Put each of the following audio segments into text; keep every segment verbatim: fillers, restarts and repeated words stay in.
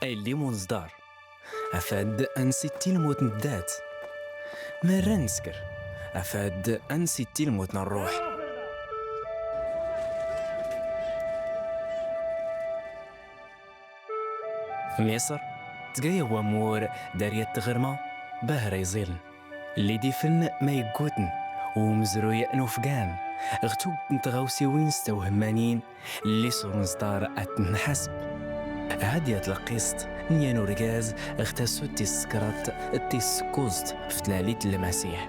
Ay llim unẓdar, afad ansi ttilmut n ddat. Mi ara nesker, afad ansi ttilmut n ṛṛuḥ. Miṣr tga-yaɣ wamur d aryat tɣerma, bahra iẓilen. Lli d-ifen ma yegguten umezruy n ufgan ɣ tuget n tɣawsiwin s tawhemmanin, lli s unẓdar ad tent-nḥaseb. Hadiya tleqqiṣt n yan urgaz ɣ tasut tis kraḍt tis kuẓt f tlalit n Lmasiḥ.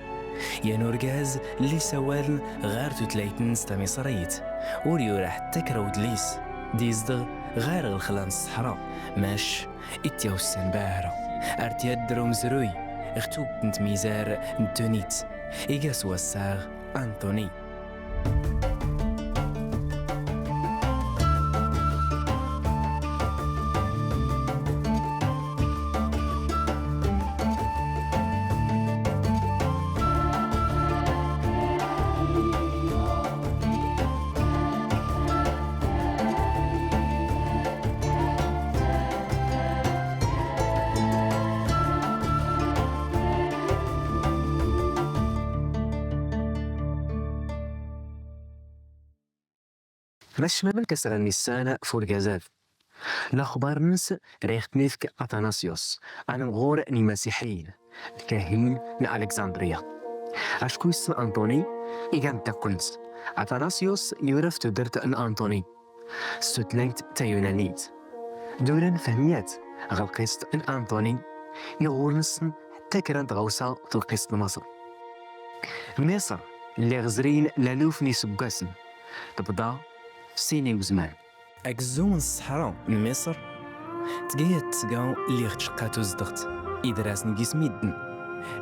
Yan urgaz lli sawalen ɣer tutlayt-nnes tamiṣrayt, ur yura ḥetta kra udlis, d-izdeɣ ɣer lexla n ṣṣeḥra, mac ittawssan bahra ar t-yadder umezruy ɣ tuget n tmizar n ddunit, iga s wassaɣ Anthony. Mac ma melk asɣan nissan f urgazad. Laxbar-nnes riɣ-ten-ifk Athanasius, anemɣur n imasiḥiyen, lkahin n Alexandria. Acku yessen Anthony, iga ameddakel-nnes. Athanasius yura f tudert n Anthony s tutlayt tayunanit. Dura nfehmyat ɣ lqist n Anthony, iɣur nessen ḥetta kra n tɣawsa f lqist n Maṣer. Miṣr, lliɣ zrin laluf n iseggasen, tebḍa sin i uzman. Agzum n ṣṣeḥra n Miṣr, tga-yat tesga lliɣ tceqqa tuzdeɣt, idrasen gis midden,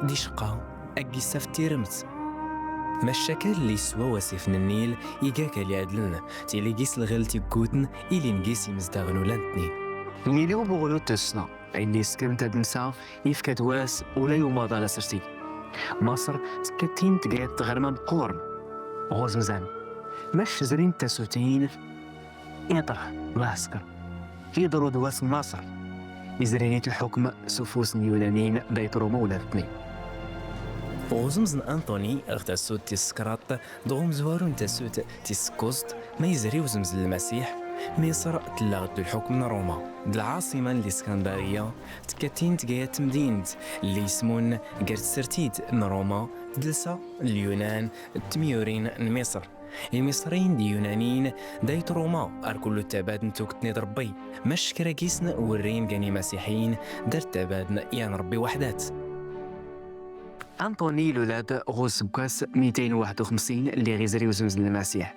d icqa ag gis af tiremt. Mac akal yeswa wasif n Nnil, iga akal iɛedlen, tili gis lɣilt igguten, ilin gis imezdaɣen ula n tnin. Nnil i ubuɣlu n tussna, ayen yeskem tademsa, yefka-d wass ula i umaḍal aserti. Maṣer tekka tin tga-yat tɣerma meqqoren ɣ uzemzam. Mac zrin tasutin, iṭreḥ lɛesker. Iḍru-d wass n Maṣer, izrin-it lḥukm s ufus n Yunanin d ay Truma ula d tnin. Ɣ uzemz n Anthony ɣ tasut tis kraḍt d ɣ umezwaru n tasut tis kuẓt, ma yezri uzemz n Lmasiḥ, Miṣr tella ɣ lḥukm n Ruma d lɛaṣima n Liskandariya, tekka tin tga-yat temdint lli yesmun gar tsertit n Ruma d lsa n Lyunan d temyurin n Miṣr. Imiṣriyen d Iyunanin d ay Truma ar kullu tabad n tuget n iḍ Rebbi, mac kra gis-sen werrin gan imasiḥiyen dar tabad n yan Rebbi weḥdat. Anṭuni ilul-ad ɣ useggas mitin waḥed u xemsin lli ɣ izri uzemz n Lmasiḥ.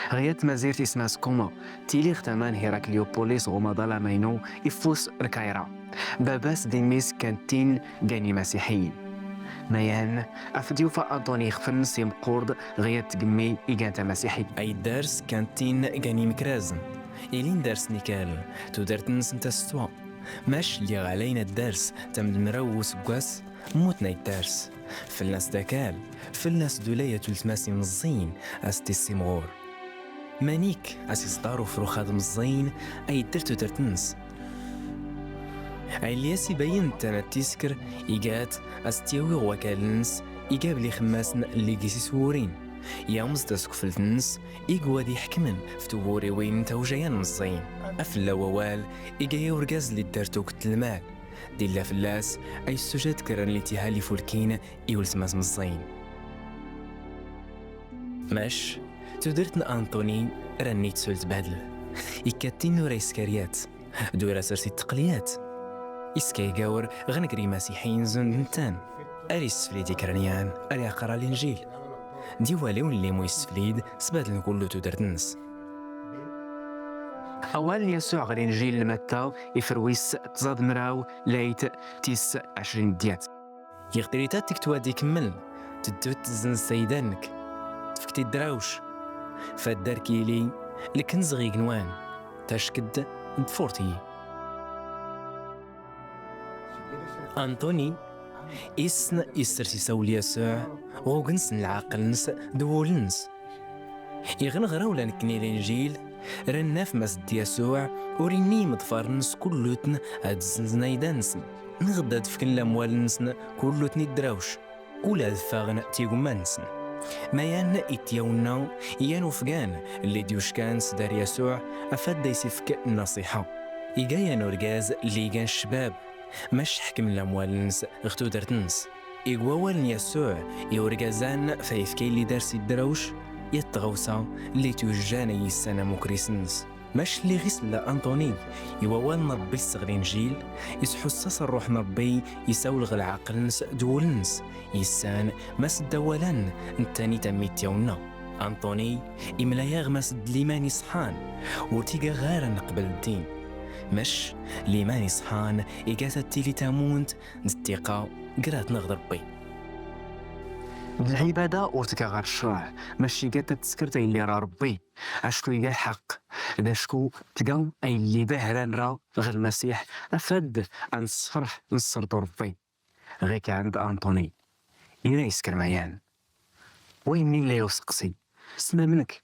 Ɣ yat tmazirt isem-as Kuma, tili ɣ tama n Hirakliupolis ɣ umaḍal amaynu ifus Lkayra. Baba-s d mmi-s kkan tin gan imasiḥiyen. Mayan, af d-yufa Anṭuni ixef-nnes imqur-d ɣ yat tgemmi igan tamasiḥit. Ay dders kkan tin gan imekrazen, ilin ders n ikal, tudert-nnes n tasestwa. Mac lliɣ ɛlayen ad dders tam d mraw n useggas, mmuten ay dders. Fell-as d akal, fell-as d ulayat ultmas imeẓẓiyen as-d-issimɣur. Manik as-iẓḍar ufrux ad meẓẓiyen ay dder tudert-nnes. Ay lli as-ibayen tana tisker, igat as-t-yawi ɣ wakal-nnes, iga bli xemmasen lli gis iswurin. Yamẓ taskufelt-nnes, igwad iḥekmen f tewwuriwin tawjayan meẓẓiyen. Afella wawal, iga ya urgaz lli dder tuget n lmal. Dilla fell-as, ay ssujad kra n litiha lli fulkin i ultmas meẓẓiyen. Mac, tudert n Anṭuni, ranni tsul tbadel. Ikkat tin ura iskaryat, d ura sers i tteqliyat. Iskay gawr ɣ negr imasiḥiyen zund ntan, ar isseflid ikranyan, ar iqra Linjil. D iwaliw n limu isseflid, sbadel n kullu tudert-nnes. Awal n Yasuɛ ɣ Linjil n Matta, iferwis tẓad mraw, layt tis ɛecrin d yat. Iɣ trita tiktwa d ikemmel, teddut tezzenz sayda-nnek, tefk-t-id drawc. Fadder kili, lkenz ɣ igenwan, tacked d furti. Anṭuni, issen issers isawel Yasuɛ, ɣ ugens n lɛaqel-nnes d wul-nnes. Iɣ neɣra ula nekkni Linjil, Rennaf Mass Ddi Yasuɛ ur inni imeḍfaren-nnes kulluten ad zzenzen ayda-nsen, neɣ ad fken lamwal-nsen kulluten i Drawc, ula ad ffaɣen tigumma-nsen. Ma yan ityawna, yan ufgan, lli d-yuckan s Dar Yasuɛ, afad da isifk nnasiḥa. Iga yan urgaz lli igan ccbab, mac ḥekmen lamwal-nnes ɣer tudert-nnes. Ig wawal n Yasuɛ i urgazan fa yefka illi dars i Drawc, yat tɣawsa lli tuyejjan ay yissan amukris-nnes. Mac lliɣ isella Anṭuni i wawal n Ṛebbi s-, ɣer Linjil, isḥussa s Ṛṛuḥ n Ṛebbi, isawel ɣer lɛaqel-nnes d wul-nnes, yissan ma s-, dda wawal-an n tanit am ityawna. Anṭuni imla-yaɣ ma s-, d liman iṣḥan, ur t-iga ara neqbel ddin. Mac liman iṣḥan iga-t ad tili tamunt d ttiqa ger-aɣ-d neɣ d Ṛebbi. D lɛibada ur tga ɣer ccṛeɛ, mac iga-t ad teskert ay lliɣ ɣer Ṛebbi, acku iga lḥeqq, d acku tga ay lliɣ d ahran ra ɣer Lmasiḥ, afad ad nessefreḥ nṣer-d Ṛebbi. Ɣikan d Anṭuni. Ira yesker mayan. Wayen mi yella useqsi. Sma menk?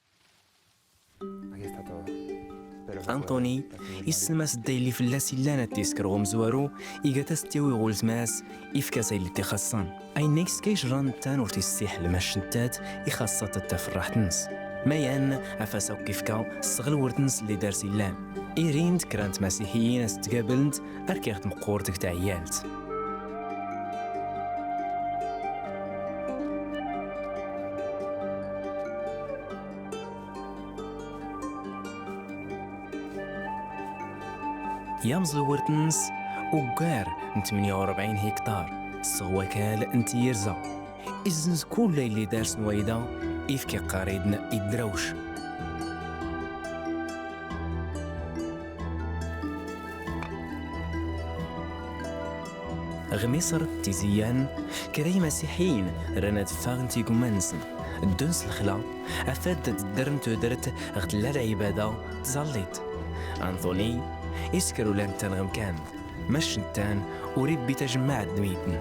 Anṭuni, isem-as dda yelli fell-as illan ad t-isker ɣ umezwaru, iga-t as-t-yawi ɣ ultma-s, ifka-as ayen i t-ixaṣṣan. Ayen i yeska ijran n ttan ur t-issiḥel mac n ttat ixaṣṣa-t ad taf rraḥt-nnes. Mayan, afas akk ifka, s tɣelwert-nnes lli dars illan. Irin-d kra n tmasiḥiyin as-ttgabelent, arkiɣ tmeqqurt deg teɛyalt. Yamẓiwert-nnes uggar n tmenya u rebɛin hiktar, s wakal n tyerza. Izzenz kull ayen i dars n wayda, ifk iqqar-id i Drawc. Ɣ Miṣr d Tizi Yan, kra imasiḥiyen ran ad ffaɣen tigumma-nsen, ddun s lexla, afad ad ddren tudert ɣ tella lɛibada d tẓallit. Anṭuni isker ula n ttan ɣ mkan, mac n ttan ur ibbi tajemmaɛt d meyten.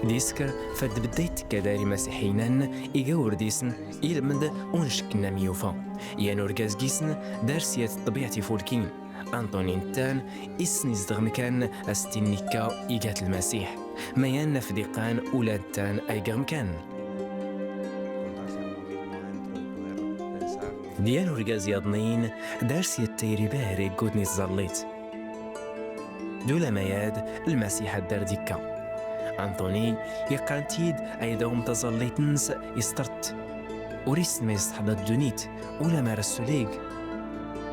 Disker fad bedda yettekka dar imasiḥiyen-an iga ur disen ilmend ur ncekk n am yufa. Yan urgaz gisen dar s yat ṭṭbiɛt ifulkin. Anṭuni n ttan issen izdeɣ mkan as-t-innikka igat Lmasiḥ. Ma yan naf diqqan ula d ttan ay geɣ mkan. D yan urgaz yaḍnin dar s yat tayri bahri gguten i tẓallit. D ulamayad Lmasiḥ ad dar dikka. Anṭuni iqqan-t-id ay d awem taẓallit-nnes istert. Ur issen ma yesseḥda ddunit, ula ma ara sulig.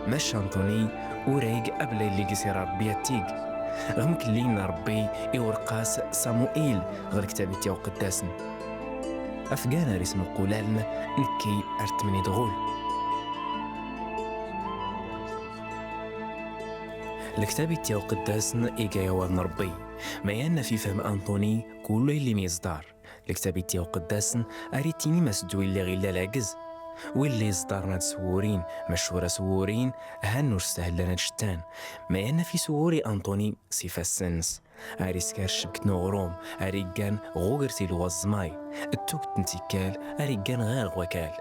Mac Anṭuni ur ig abla illi gis ira Ṛebbi attig. Ɣ mkelli n Ṛebbi iwerqas Samuil ɣer ktabit yawqeddasen. Afgan ar ismuqulalen nekki ar tmeni dɣul. Lektab itya uqeddasen iga awal n Ṛebbi. Ma yan naf ifhem Anṭuni kullu illi mi yeẓdar. Lektab itya uqeddasen ar itini ma s ddwi lliɣ illa lɛegz. Willi yeẓdaren ad swurin, mac ur aswurin, han ur stahlan ad cettan. Ma yan naf iswuri Anṭuni s ifassen-nnes. Ar isker ccebk n uɣrum, ar iggan ɣugert i lwaẓ ẓmay. D tugt n tikkal ar iggan ɣer wakal.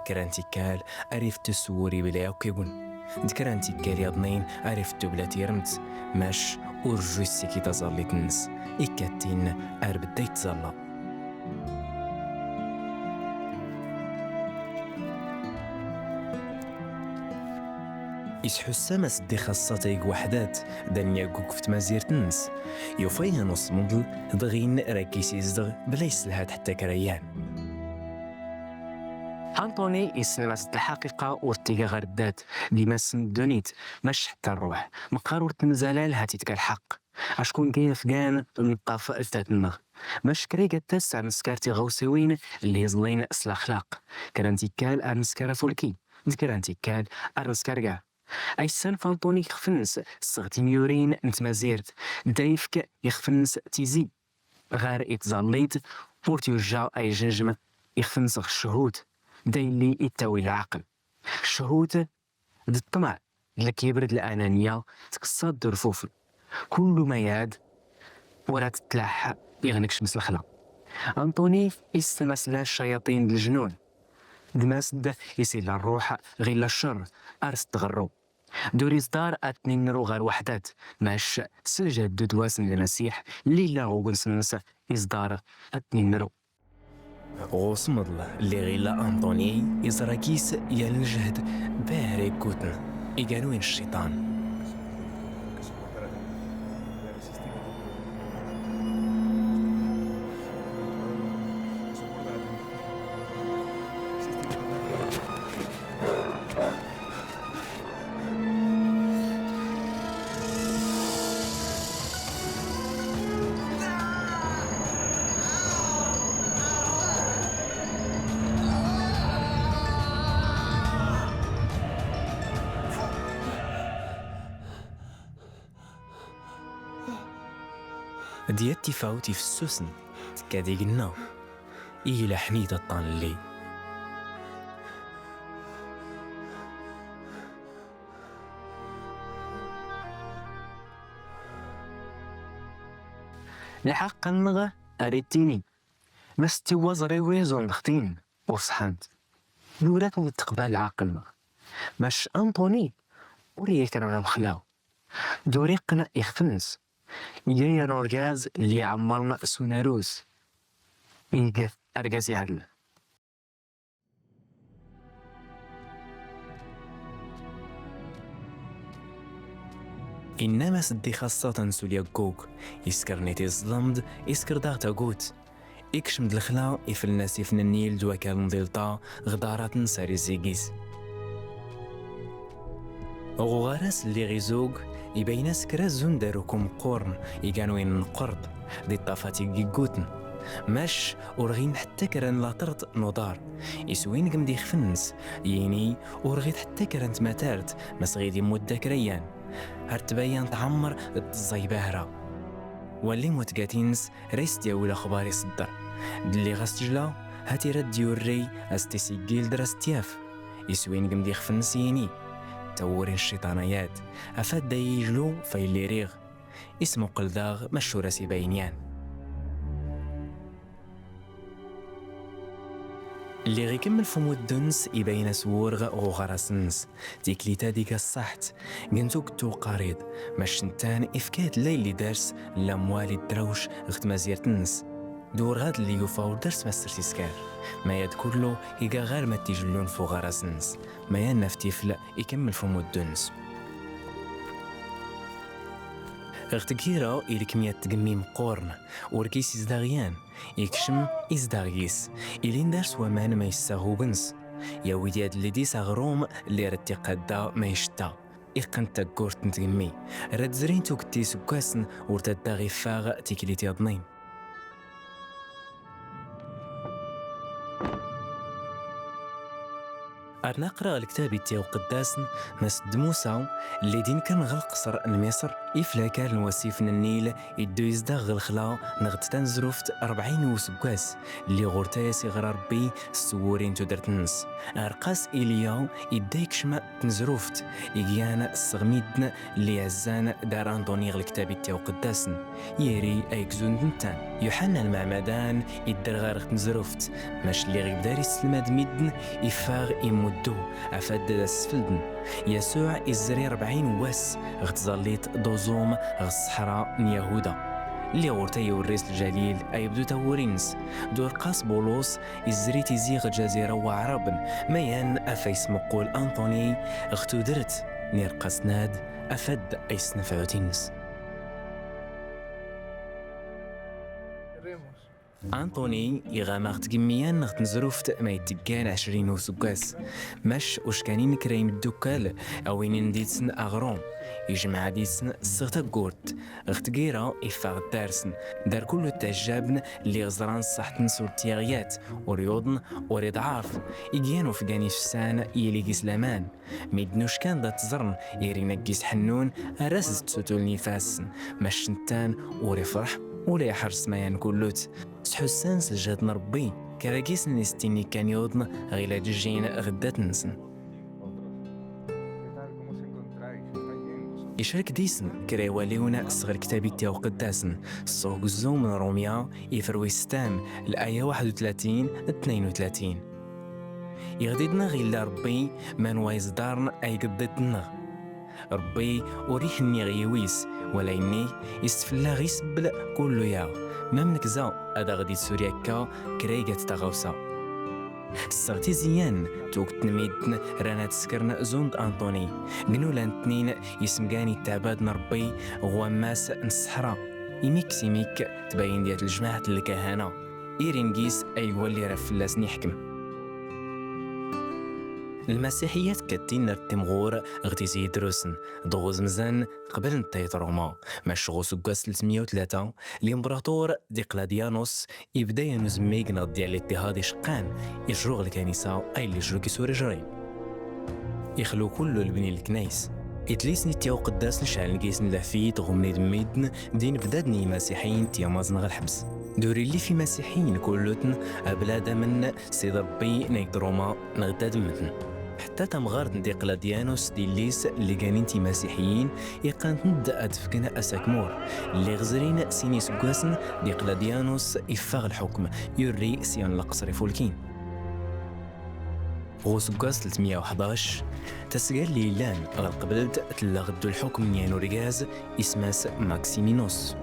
Kra n tikkal ar ifettu s wuri bla yakk igun. D kra n tikkal yaḍnin ar ifettu bla tiremt. Mac ur ju issikit aẓallit-nnes. Ikkatin ar bedda yettẓalla. Isḥussam as-d ixaṣṣa tayeg waḥdat, d anyaggug f tmazirt-nnes. Yufa yan usmudel, dɣin rag-is izdeɣ bla yesselhat ḥetta kra yan. Anṭuni isselmas-d lḥaqiqa ur ttiga ɣer ddat, d imassen n ddunit, mac ḥetta ṛṛuḥ, meqqar ur t-nzalal ha-t-itga lḥeqq. Acku nekk afgan neṭṭaf zdat-nneɣ. Mac kra igattas ar nesker tiɣawsiwin lli iẓlin s laxlaq. Kra n tikkal ar nesker afulki, d kra n tikkal ar nesker gar. Ayessan f Anṭuni ixef-nnes sseɣ timyurin n tmazirt, dda yefk ixef-nnes tizi. Ɣer i tẓallit ur t-yujja ay jejm ixef-nnes ɣ cchut, dda yelli ittawi leɛqel. Cchut d ṭṭmeɛ, d lkibr d lananiya, tkeṣṣa d urfufel. Kullu ma yad ur ad tettlaḥ iɣ nekcem s lexla. Anṭuni isselmas la ccayaṭin d lejnun. Gmas-d is illa ṛṛuḥ ɣilla cceṛ ar s-tɣerru. Dur iẓdar ad t-ninru ɣer weḥdat, mac s lǧehd d udwas n Lmasiḥ, lli illa ɣugens-nnes iẓdar ad t-ninru. Ɣur-s meḍl, lliɣ illa Anṭuni, iẓra-k-is yal lǧehd, bahra yegguten, iganwin cciṭan. D yat tifawt ifessusen, tekka d igenna, i ilaḥen-id aṭṭan-lli. Lḥeqq-nneɣ ar ittini, ma s tiwaẓriwin ẓundextin ur ṣḥant. Nura-ten teqbal lɛaqel-nneɣ. Mac Anṭuni ur yekra lexla. Duriqen ixef-nnes. Iga-yan urgaz lli iɛemmren s unarus. Iga argaz iɛedlen. Innam-as-d ixaṣṣaten s ulyaggug, isker-nni tiẓlem-d, isker daɣ tagut. Ikcem-d lexla, iflen-as ifen-nni d wakal n ḍilṭa, ɣdarat-nnes ar izig-is. Ɣuɣar-as lliɣ izug, ibayen-as kra zun d aruku meqqoren, igan win nqerḍ, di ṭṭafat i yegguten. Mac ur ɣin ḥetta kra n laṭerḍ n uḍar. Iswingem-d ixef-nnes, yini ur ɣit ḥetta kra n tmatart, ma s ɣid imudd akrayan. Ar tbayan tɛemmer d tẓay bahra. Walli mutgat-ines, ra is-d-yawi lexbar iṣedder. Dliɣ as-tejla, ha-t-i ra d-yurrey, as-t-isiggil dra s-t-yaf. Iswingem-d ixef-nnes yini, tawuri n cciṭan-ayad, afad da yijlu fa yelli riɣ. Ismuqel daɣ, mac ur as-ibayen yan. Lliɣ ikemmel f umuddu-nnes, ibayen-as wurɣ ɣ uɣaras-nnes. Tiklit-a d iga ṣṣaḥt, gen tuget uqariḍ, mac ncettan ifka-yad layli dars n lamwal i ddrawc ɣ tmazirt-nnes. D urɣad lli yufa ur dars ma sser tiskar. Ma yad kullu iga ɣar ma t-ijellun f uɣaras-nnes. Ma yan naf tifl ikemmel f umuddu-nnes. Ɣ tgira, ilkem yad tgemmi meqqoren, urgis izdaɣ yan, ikcem izdaɣ yis, ilin dars waman ma yessaɣ ugens. Yawi-d yad lidis aɣrum, lli ra t-iqadda ma icetta. Iqqen taggurt n tgemmi. Ra d-zrin tuget iseggasen ur taddaɣ iffeɣ tiklit yaḍnin. Ar naqra ɣ lektab itti uqeddasen, ma s d Musa, lli d-inkren ɣ lqesr n Miṣr, iflakal n wasif n Nnil, iddu izdaɣ ɣ lexla neɣ d tanezruft rebɛin n useggas, lli ɣur-t ay as-iɣra Rebbi s twuri n tudert-nnes. Arqas Iliya idda ikcem tnezruft, i gyan sseɣ midden lli ɛezzan dar Anṭuni ɣ lektab itti uqeddasen, yiri ay gzun d nettan. Yuḥanna Lmeɛmadan idder ɣer ɣ tnezruft, mac lliɣ ibdar isselmad midden, iffeɣ imuddu, afad d as-sfelden. Yasuɛ izri rebɛin wass ɣ tẓallit d uẓum ɣ ṣṣeḥra n Yahuda. Lliɣ ɣur-t ay urris Lǧalil ay bdu tawuri-nnes, d urqas Bulus izri tizi ɣ lǧazira n Waɛraben, ma yan afa yesmuqul Anṭuni ɣ tudert n irqasen-ad, afad ay s tnefɛut-ines. Anṭuni iɣama ɣ tgemmiyan ɣ tnezruft ma yetteggan ɛecrin useggas. Mac uckanin kra imeddukkal awinen did-sen aɣrum, ijmeɛ did-sen sseɣ taggurt. Ɣ tgira iffeɣ-d darsen, dar kullu ttajjabn lliɣ ẓran ṣṣaḥt-nnes ur t-yaɣ yat, ur yuḍn, ur iḍɛaf, i gyan ufgan ifessan yili gis laman. Midden uckan da t-ẓren, irin aggis ḥennun, ar as-d-sutuln ifassen, mac nettan ur ifreḥ, ula iḥerres ma yan kullut. Sḥussan s lǧehd n Rebbi, kra gis-sen istin ikkan yuḍn ɣ ila ǧejjin ɣ ddat-nsen. Icerk disen kra iwaliwen sɣ lktab itti uqeddasen, sɣ ugzum n Rumya, iferwi stam, laya waḥed u tlatin d tnayen u tlatin. Iɣ d-idneɣ illa Ṛebbi, manwa iẓḍarn ay iḍḍiḍ-nneɣ. Ṛebbi ur iḥenniɣ yiwis, wala inni isfella ɣ isebbel kullu yaɣ, ma mnekza ad aɣ-d-itsuri akka kra igat taɣawsa. Tesseɣ tiziyan tugt n midden ran ad teskern zund Anthony, gnulan tnin isemgan ittabad n Ṛebbi ɣ wammas n ṣṣeḥra, imik s imik tbayin-d yat lejmaɛt n lkahana, iringis ay gwalli ra fell-asen iḥkem. Lmasiḥiyat kattin ar timɣur ɣ tizi idrusen d ɣuzmzan qbel n tayt Roma, mac ɣ useggas tletmya u tlata, limbraṭur Diqladyanus ibda yan uzemmig neɣ d yal ittihaḍ iceqqan ijru ɣ lkanisa ay llijru kisurejrin. Ixlu kullu lebni n leknayes. Idlisen itti uqeddas n cɛel n gis n lafit ɣumni d midden din bdadn imasiḥiyin tiyamaẓn ɣ lḥebs. D ur illi f imasiḥiyin kullutn abla ad amen Sidi Ṛebbi n Ayt Ruma neɣ d admeten. Ḥetta tamɣart n Diqladyanus d illis lli ganin timasiḥiyin iqqan-ten-d ad fken asakmur. Lliɣ zrin sin iseggasen Diqladyanus iffeɣ lḥukm, yurri syan leqṣer ifulkin. Ɣ useggas tletmya u ḥdac, tasga lli illan ɣ lqeblt tella ɣ ddu lḥukm n yan urgaz isem-as Maximinus.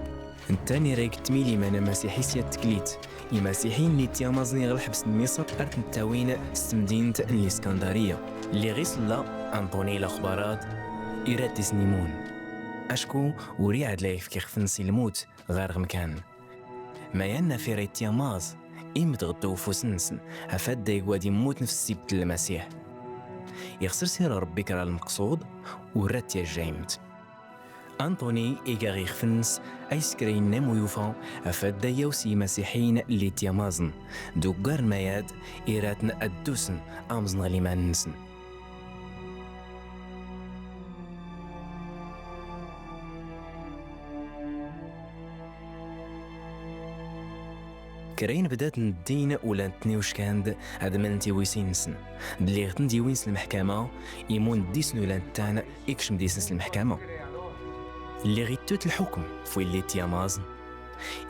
Netta nira igettmil iman amasiḥi s yat teklit. Imasiḥiyen n ityamaẓn iɣ lḥebs n Miṣr ar ten-ttawin s temdint n Liskandariya. Lliɣ isella Anṭuni laxbaraḍ ira-d isnimun. Acku ur iɛad la yefk ixef-nnes i lmut ɣer ɣemkan. Ma yan nafira ityamaẓ, imet ɣ ddu ufus-nsen, afad da igwad immut nefs sibt n Lmasiḥ. Ixser sira Ṛebbi kra lmeqṣud, ur ra t-yajja imet. Anṭuni iga ɣ ixef-nnes ay skra innam u yufa afad da yaw s yimasiḥiyen lli tyamaẓn, d uggar n mayad iratn ad ddusen amẓn ɣ liman-nsen. Kra inebdaten n ddin ulan-ten iwckan-d ad mlen tiwisin-nsen. Lliɣ-ten d iwin s lmeḥkama, imun d-isen ulan-tan ikcem d-isen s lmeḥkama. Lliɣ ittut lḥukm f willi tyamaẓn,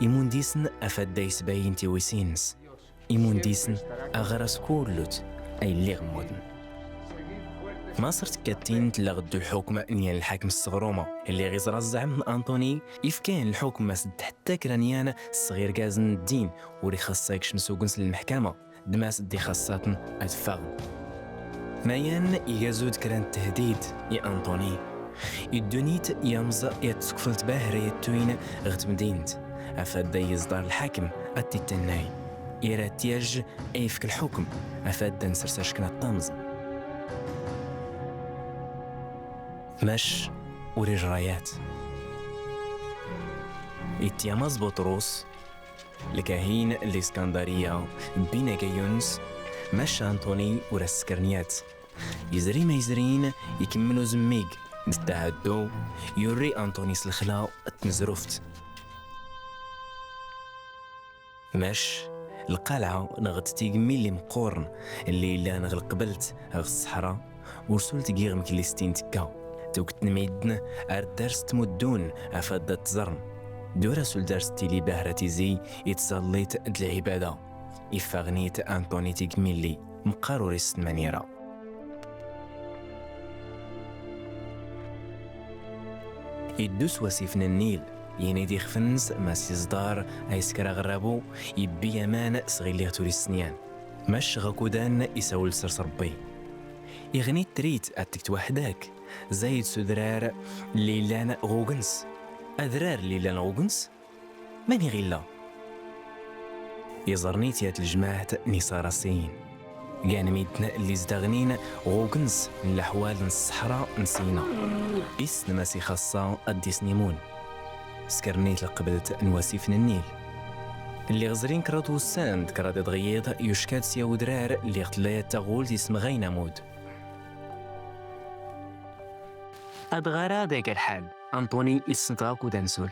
imun d-isen afad da isbayin tiwisin-nnes. Imun d-isen aɣras kullut ay lliɣ mmuten. Maṣer tekkatin tella ɣ ddu lḥukm n yan lḥakem s ɣ Ruma. Lliɣ iẓra zzɛem n Anṭuni ifkayan lḥukm mas d ḥetta kra n yan s ɣ irgazen n ddin ur ixaṣṣa ikcem s ugens n lmeḥkama. D mas d ixaṣṣaten ad ffaɣen. Mayan igazud kra n tehdid i Anṭuni. I ddunit yamẓ yat tsekfelt bahra yattuyn ɣ tmdint. Afad da yiẓḍar lḥakem ad t-ittannay. Ira tyaj ayefk lḥukm afad da nsers acekna ṭṭamẓ. Mac ur ijrayat. Ityamaẓ Buṭrus lkahin n Liskandariya bbin agayuns, maca Anṭuni ur as-skren yat. Yezri ma yezrin, ikemmel uzemmig d ttɛeddu, yurri Anṭuni s lexla d tnezruft. Mac lqalɛa neɣ d tigemmi lli meqqoren lli yellan ɣ lqbelt ɣ ṣṣeḥra, ur sul tgiɣ mkelli s tin tekka. Tugt n midden ar ddars tmuddun afad da tẓern. Dura sul dars tili bahra tizi i tẓallit d lɛibada. Iffeɣ-nit Anṭuni tigemmi lli meqqar ur issen manira. Iddu s wasif n Nnil, yini-d ixef-nnes mas iẓḍar ay skra ɣ rrabu, yebbi aman s ɣilliɣ ur issen yan. Mac ɣ akudan isawel sers Ṛebbi. Iɣni trit ad tegt waḥdak, zayed s udrar lli llan ɣ ugens. Adrar lli llan ɣ ugens? Mani ɣ illa? Iẓrn-it yat lejmaɛt n Iṣarasiyin. Gan midden lli zdaɣnin ɣ ugens n leḥwal n ṣṣeḥra n Sina. Issen mas ixaṣṣa ad d-isnimun. Skren-it lqeblt n wasif n Nnil. Lliɣ zrin kraḍ wussan d kraḍ iḍ ɣ yiḍ yucka-d sya udrar lliɣ tella yat taɣult isemɣayn amud. Adɣar-a d aga lḥal, Anṭuni issen-t ɣ akud ansul.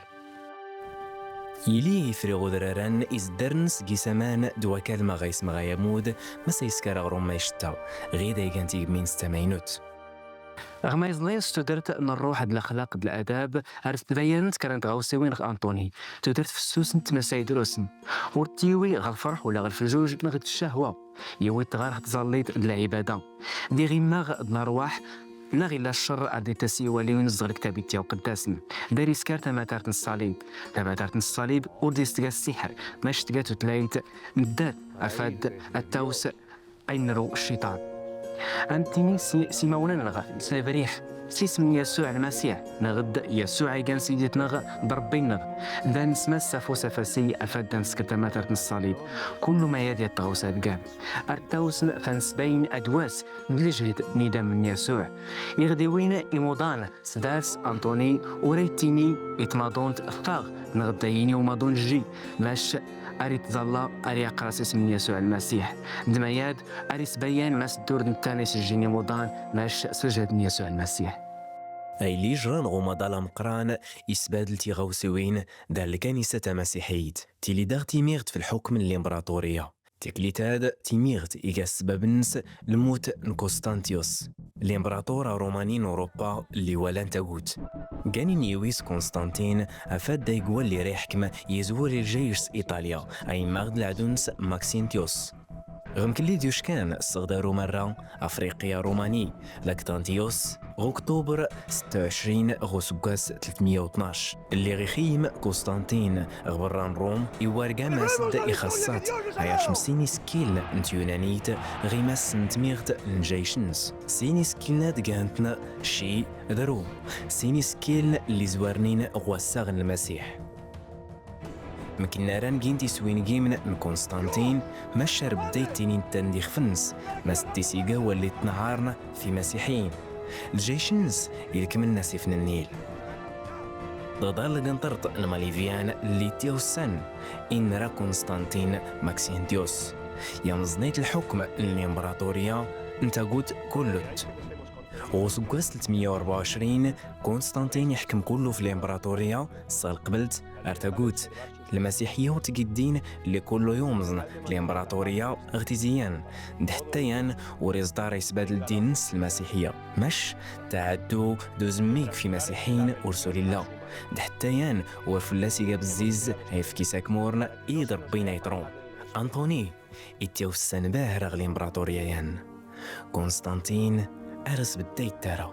Yili ifri ɣ udrar-an izeddaren seg isaman d wakal ma ɣa isemɣay amud, ma s ay skar aɣrum ma icetta, ɣid ay gan tigemmi-nnes tamaynut. Ɣer ma yeẓnin s tudert n ṛṛuḥ d lexlaq d leɛdab, ar tbayanent kra n tɣawsiwin ɣer Anṭuni. Tudert fessusen tmasa idrusen. Ur t-yiwi ɣer lferḥ ula ɣer lfeǧǧuǧ neɣ d ccahwa. Yiwi-t ɣer tẓallit d lɛibada. D iɣimmaɣ d lerwaḥ, neɣ illa ccer ar d-ittas i waliwen ẓer ktabit yaw qeddasen. D ar iskar tamatart n ṣṣalib. Tamatart n ṣṣalib ur d-istga ssiḥer, mac tga tutlayt n ddat, afad, attaws, ay nru cciṭan. Ad nettini s, s imawlan-nneɣ, s lebriḥ, s isem n Yasuɛ Lmasiḥ, neɣ d Yasuɛ igan Sidit-nneɣ d Ṛebbi-nneɣ. Da nesmas s afus afasi, afad da nesker tamatart n ṣṣalib. Kullu ma yad yat tɣawsa dgan. Ar tawsen tanesbayin adwas d lejhed n idam n Yasuɛ. Iɣdiwin imuḍan, s dars Anṭuni ur ay ttini i tmaḍunt ffeɣ, neɣ d ayin i umaḍun jji, mac ar ittẓalla, ar iqras isem n Yasuɛ Lmasiḥ. D mayad, ar isbayan mas ddurd nettan isejjin imuḍan, mac s lǧehd n Yasuɛ Lmasiḥ. Ayen yejran ɣer umaḍal ameqqran, isbadel tiɣawsiwin d lkanisa tamasiḥit. Tili daɣ timiɣt f lḥukm n limbraṭuriya. Tiklit-ad, timiɣt iga ssbab-nnes lmut n Constantius, limbraṭur arumani n Urupa lli walan tagut. Ganin yiwis Constantine, afad da igwal li ra iḥkem yezwur i lǧayec s Iṭalya, ayemmaɣ d leɛdu-nnes Maxentius. Ɣemkelli d yuckan sseɣdaru merra Afriqi arumani, Lactantius, ɣ Ukṭubr setta u ɛecrin ɣ useggas tletmeyya u tnac. Lliɣ ixeyyem Constantine ɣ berra n Rum, iwarga mas-d ixaṣṣat, ɛecrin isekkilen n tyunanit ɣ imassen n tmiɣt n lǧayec-nnes. Sin isekkilen-a d gant-n Ci d Rum, sin isekkilen lli zwarnin ɣ wassaɣ n Lmasiḥ. Mken ara ngin tiswingimin n Constantine, mac ar bedda yettini nettan d ixef-nnes, mas d tisiga walli ttenɛaren f imasiḥiyen. Lǧayc-nnes ilekmen asif n Nnil. Ḍḍal deg nṭerṭ n Malivian lli t-iwessan, inra Constantine Maxentius. Yamẓnit lḥukm n limbraṭuriya n tagut kullut. Ɣ useggas tletmeyya u rebɛa u ɛecrin, Constantine iḥkem kullu f limbraṭuriya, s lqbelt ar tagut. Lmasiḥiya ur tgi ddin lli kullu yumẓn limbraṭuriya ɣ tiziyan. D ḥetta yan ur iẓḍar isbadel ddin-nnes s lmasiḥiya. Mac tɛeddu d uzemmig f imasiḥiyen ur sulilla. D ḥetta yan ur fell-as iga bezziz ayefki s akmurn i d-rebbin ay trum. Anṭuni ittawessan bahra ɣ limbraṭuriya yan. Constantine ar as bedda yettara.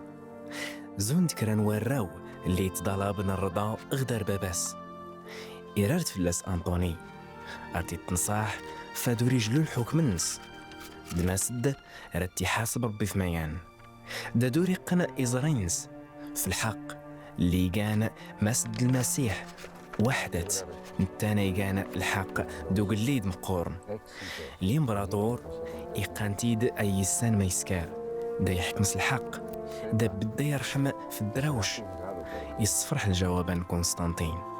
Zun-d kra n warraw lli yettḍalaben rrḍa ɣ dar baba-s. Irar-d fell-as Anṭuni. Ar t-ittenṣaḥ fad ur ijlu lḥukm-nnes. D mas-d ara t-iḥaseb Rebbi f mayan. D aduriqen iẓri-nnes f lḥeqq lli igan mas-d Lmasiḥ. Waḥdat, nettan ay igan lḥeqq d ugellid meqqoren. Limbraṭur iqqan-t-id ay yessan ma yeskar, da yeḥkem s lḥeqq, da bedda yerḥem f ddrawc. Yessefreḥ lǧawab n Constantine.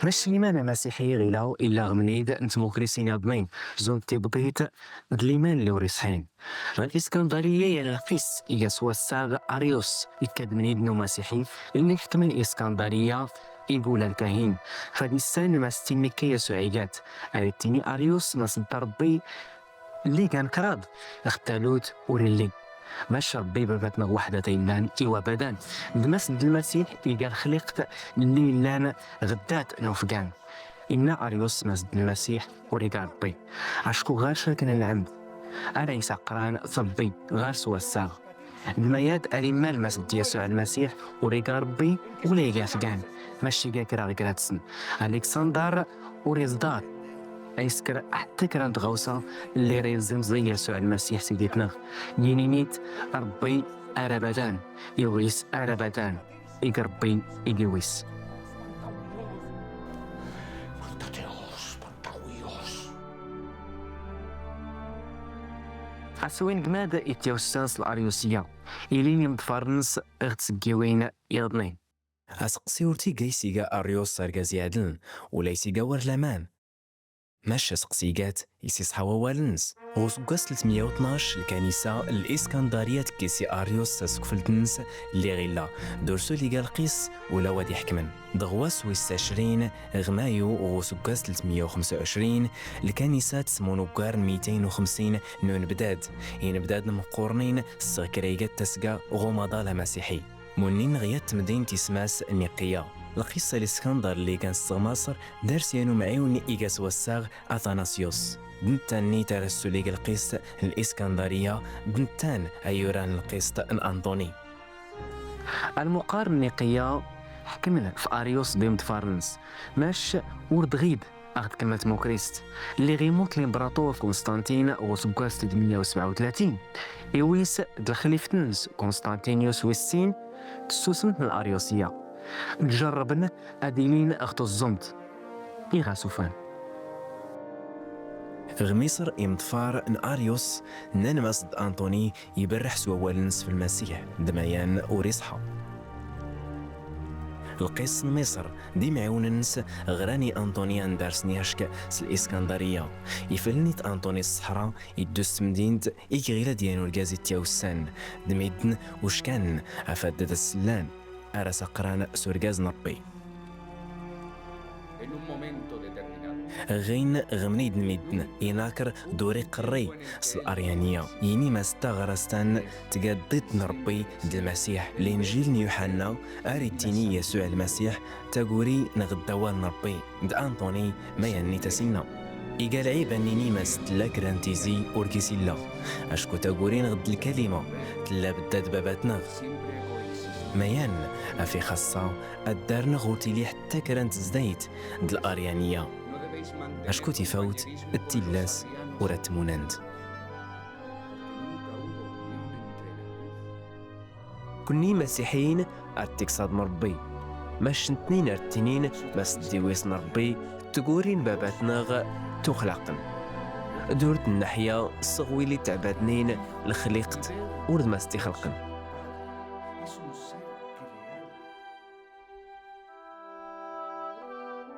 Mac liman amasiḥi ɣila illa ɣ mnid n tmukrisin iḍnin, zun tibḍit d liman lli ur iṣḥin. Ɣer Iskandariya yerna lqis iga s wassaɣ Arius, ikka-d mnid n umasiḥi, lli iḥekmen Iskandariya, igula lkahin. Fad issan ma s tin ikka Yasuɛ igat, ar ittini Arius ma s dda Rebbi, lli gan kraḍ ɣ talut ur illi. Mac Rebbi baba-tneɣ waḥdat ay illan i wabadan. D mas d Lmasiḥ iga lexliqt lli illan ɣ ddat n ufgan. Inna Arius mas d Lmasiḥ ur iga Rebbi. Acku ɣer-s akken lɛemd ara yesɛeqran Rebbi ɣer-s wassaɣ. D mayad ar immal mas d Yasuɛ Lmasiḥ ur iga Rebbi ula iga afgan, mac iga kra ɣ kra-tsen. Alexander ur iẓḍar a yesker ḥetta kra n tɣawsa lli ra yeẓẓimẓi Yasuɛ Lmasiḥ Sidit-neɣ. Yini-nit Rebbi ar abadan, iwis ar abadan, ig Rebbi ig iwis. Aswingem-ad ittawessan s Laryusiya, ilin imḍfaren-nnes ɣ tseggiwin iḍnin. Aseqsi ur t-iga isiga Arius argaz iɛedlen, ula isiga war laman. Maca seqsi iga-t, isiṣḥa wawal-nnes. Ɣer useggas tletmeyya u tnac, lkanisa n Iskandariya tekkes i Arius asukfel-nnes, lliɣ illa d ursul iga lqis ula wa d-iḥekmen. Deg wass wis ɛecrin ɣer mayu ɣer useggas tletmeyya u xemsa u ɛecrin, lkanisa tesmun ugar n meytayn u xemsin n unebdad. Inebdaden meqqurnin sseɣ kra iga tasga ɣer umaḍal amasiḥi. Munnin ɣer yat temdint isem-as Niqiya. Lqissa n Iskandar lli igan sseɣ Maṣer, d arsyan umɛiwen iga s wassaɣ Athanasius. D nettan-nni i d arsul iga lqist n Iskandariya, d nettan ay yuran lqist n Anṭuni. Almuqar n Niqiya ḥekmen f Arius d imeḍfar-nnes, mac ur d-ɣib aɣ-d-kemmel tmukrist. Lliɣ imut limbraṭur Constantine ɣer useggas tletmeyya u sebɛa u tlatin. Iwis d lexlift-nnes Constantinius wis sin, tessusem n Aryusiya. Ǧerrben ad ilin ɣer teẓẓumt, i ɣas ufan. Ɣer Miṣr, imeḍfar n Arius nnan-as-d Anṭuni iberreḥ s wawal-nnes f Lmasiḥ, d mayan ur iṣḥa. Lqis n Miṣr d imɛiwnen-nnes ɣran i Anṭuni anda rsen yack s Liskandariya. Iflen-it Anṭuni s ṣṣeḥra, iddu s temdint, iɣil ad yan urgaz i t-yawessan. D midden uckan afad d as-sellan, ar as-aqran s urgaz n Ṛebbi. Ɣin ɣemni-d n midden, inaker d ur iqerri s Laryaniya. Yini-mas taɣrast-an tga ddid n Ṛebbi d Lmasiḥ. Linjil n Yuḥanna ar ittini Yasuɛ Lmasiḥ taguri neɣ d awal n Ṛebbi. D Anṭuni mayan-nni tasinna. Iga lɛib ad nini mas tella kra n tizi ur gis illa. Acku taguri neɣ d lkalima tella bedda d babat-neɣ. Mayan af ixaṣṣa ad darneɣ ur tili ḥetta kra n tezdayt d Laryaniya. Acku tifawt d tillas ur at tmunant. Kunni Masiḥiyin ar d-tiksaḍ n Ṛebbi, mac nettnin ar d-tinin mas d-iwis n Ṛebbi tguri n babat-nneɣ tuxlaqen. D ur d-nneḥya sɣwili ttɛebadnin lexliqt ur d mas tt-ixelqen.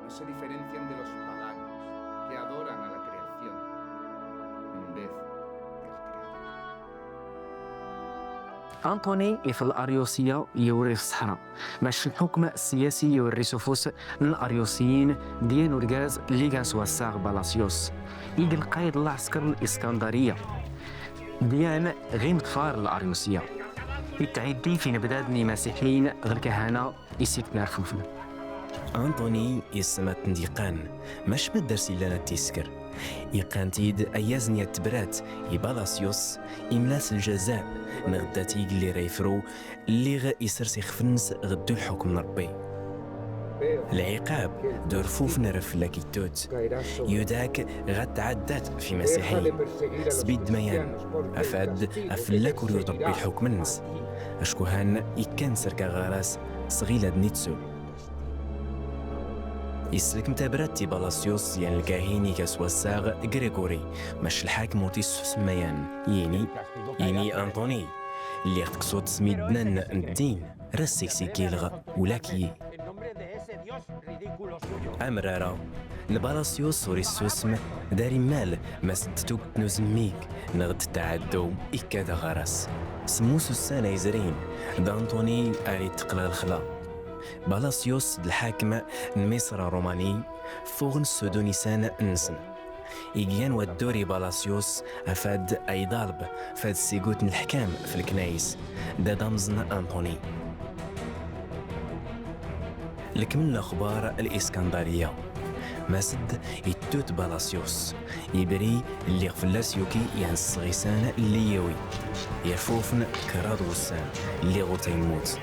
No se diferencian de los paganos que adoran a la creación en vez del creador. Anṭuni ifel Aryusiya yewri f ṣṣeḥra, mac lḥukm siyasi yewri s ufus n Aryusiyin, d yan urgaz lli gan s wassaɣ Balasius, i d lqayed n lɛesker n Iskandariya. D yan ɣ imeḍfar n Aryusiya. Ittɛiddi f inebdaden imasiḥiyen ɣ lkahana i s-ikna rfufna. Anṭuni yessen ad ten-d-iqqan, mac ma dders illan ad t-isker. Iqqan-t-id ayaz n yat tebrat i Balasius, imla-s ljaza, neɣ ddat igelli ra yefru, lliɣ isers ixef-nnes ɣ ddu lḥukm n Ṛebbi. Lɛiqab d urfuf n rref la kittut. Yudak ɣa tɛaddat f imasiḥiyen. Sbid mayan, afad afellak ur yuṭebbi lḥukm-nnes. Acku han ikkan serka ɣer-as sɣila d nitsu. Isselkem tabrat i Balasius yan lkahin iga s wassaɣ Grigori, mac lḥakem ur t-issusem mayan. Yini, yini Anṭuni, lliɣ teksuḍ s midden n ddin, ra seg-s ikilɣ ulak-yi. Amrara n Balasius ur issusem d arimmal, mas d tugt n uzemmig neɣ d taɛeddu ikka d aɣaras. Semmus ussan ay zrin, d Anṭuni ar itteqla lexla. Balasius d lḥakem n Miṣr Rumani ffuɣen ssudun isan-nsen. Igan waddur i Balasius afad ay iḍaleb fad sigut n leḥkam f leknayes, d ad amẓen Anṭuni. Lekmel n lexbar Liskandariya. Mas-d ittut Balasius, ibri lliɣ fell-as yuki yan s tɣisan lli yiwi. Yerfufn kraḍ wussan lliɣ ur taymmut.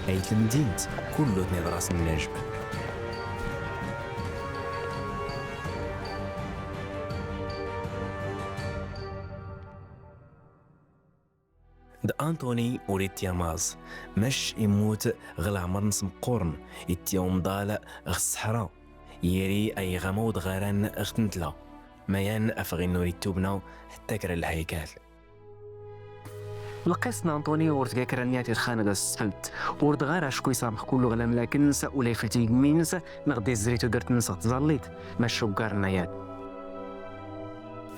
Ay temdint kullu tniḍ ras n najb. D Anṭuni ur ittiyamaẓ, mac immut ɣ leɛmer-nnes meqqoren, ittya umḍal ɣ ṣṣeḥra, yiri ay ɣamaw d ɣaran ɣ tnetla, mayan afɣin ur ittubna ḥetta kra lhaykal. Lqis n Anṭuni ur tga kra nniya tirxan ɣ tseḥḥelt, ur dɣar acku iṣermex kullu ɣ lamlak-nnes ula ifel tigemmi-nnes, neɣ d izri tudert-nnes ɣ tẓallit, mac uggar nnayan.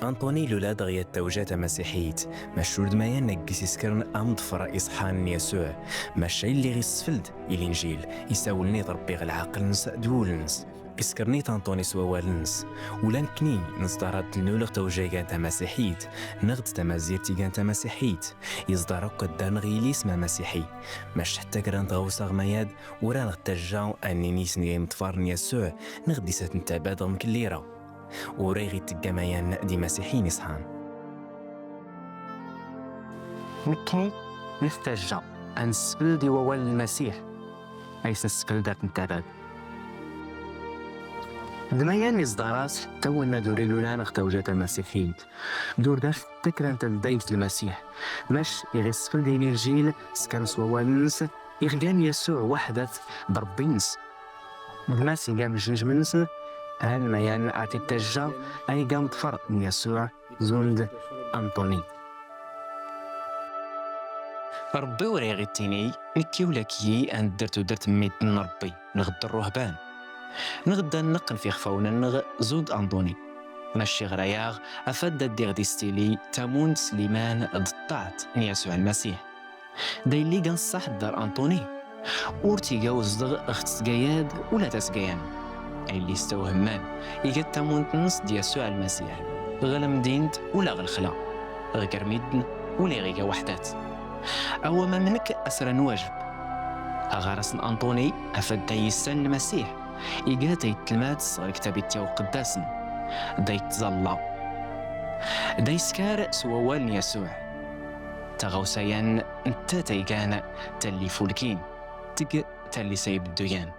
Anṭuni ilul-d ɣer tawja tamasiḥit, maca ur d mayan deg-s iskren amḍfer iṣḥan n Yasuɛ, maca illi ɣ-isfeld i Linjil, isawlen-it Ṛebbi ɣer lɛeqel-nnes d wul-nnes. Iskren-it Anṭuni s wawal-nnes. Ula nekkni neẓḍar ad d-nul ɣer tawja igan tamasiḥit, neɣ d tamazirt igan tamasiḥit, yeẓḍar akk addan ɣ yilisem amasiḥi. Maca ḥetta kra n tɣawsa ɣ mayad, ur aɣ-tajja ad nini s nnig imeḍfar n Yasuɛ, neɣ d isat n tabad ɣ mkellira. Ur aɣ-ittegga mayan d imasiḥiyen iṣḥan. Nekkni neɣ tajja ad nesfeld i wawal n Lmasiḥ, ay s-nesfeld ad t-ntabad. D mayan iẓḍar-as ḥetta win ad ur ilulan ɣer tawja tamasiḥit, d ur d-as takra n tbeddayt n Lmasiḥ, mac iɣ-isfeld i Linjil s kan s wawal-nnes, iɣ gan Yasuɛ weḥd-at d Ṛebbi-nnes. D mas iga mejnjem-nnes, hal mayan ad t-tajja ay iga meḍfer n Yasuɛ zund Anṭuni. Ṛebbi ur iɣ-ittini, nekki ula k-yi ad nedder tudert n medden n Ṛebbi, neɣ d ṛṛuhban, neɣ d ad neqqen f ixfawen-nneɣ zund Anṭuni. Maca iɣra-yaɣ afad ad d-iɣ-d-istili tamunt s liman d ṭṭaɛt n Yasuɛ Lmasiḥ. D aylli iga ṣṣaḥ ddar Anṭuni. Ur t-iga uzdeɣ ɣ tesga-yad ula tasga-yan. Aylli istawhemman, iga tamunt-nnes d Yasuɛ Lmasiḥ, ɣ lemdint ula ɣ lexla, ɣ germidden ula iɣ iga weḥd-at. Awamam nekk asra n wajeb. Aɣaras n Anṭuni afad da yissan Lmasiḥ, iga tayttelmat ɣ lektab ityaw qeddasen, da yettẓalla, da yeskar s wawal n Yasuɛ. Taɣawsa-yan nettat ay gan talli fulkin, teg talli s ay bedduyan.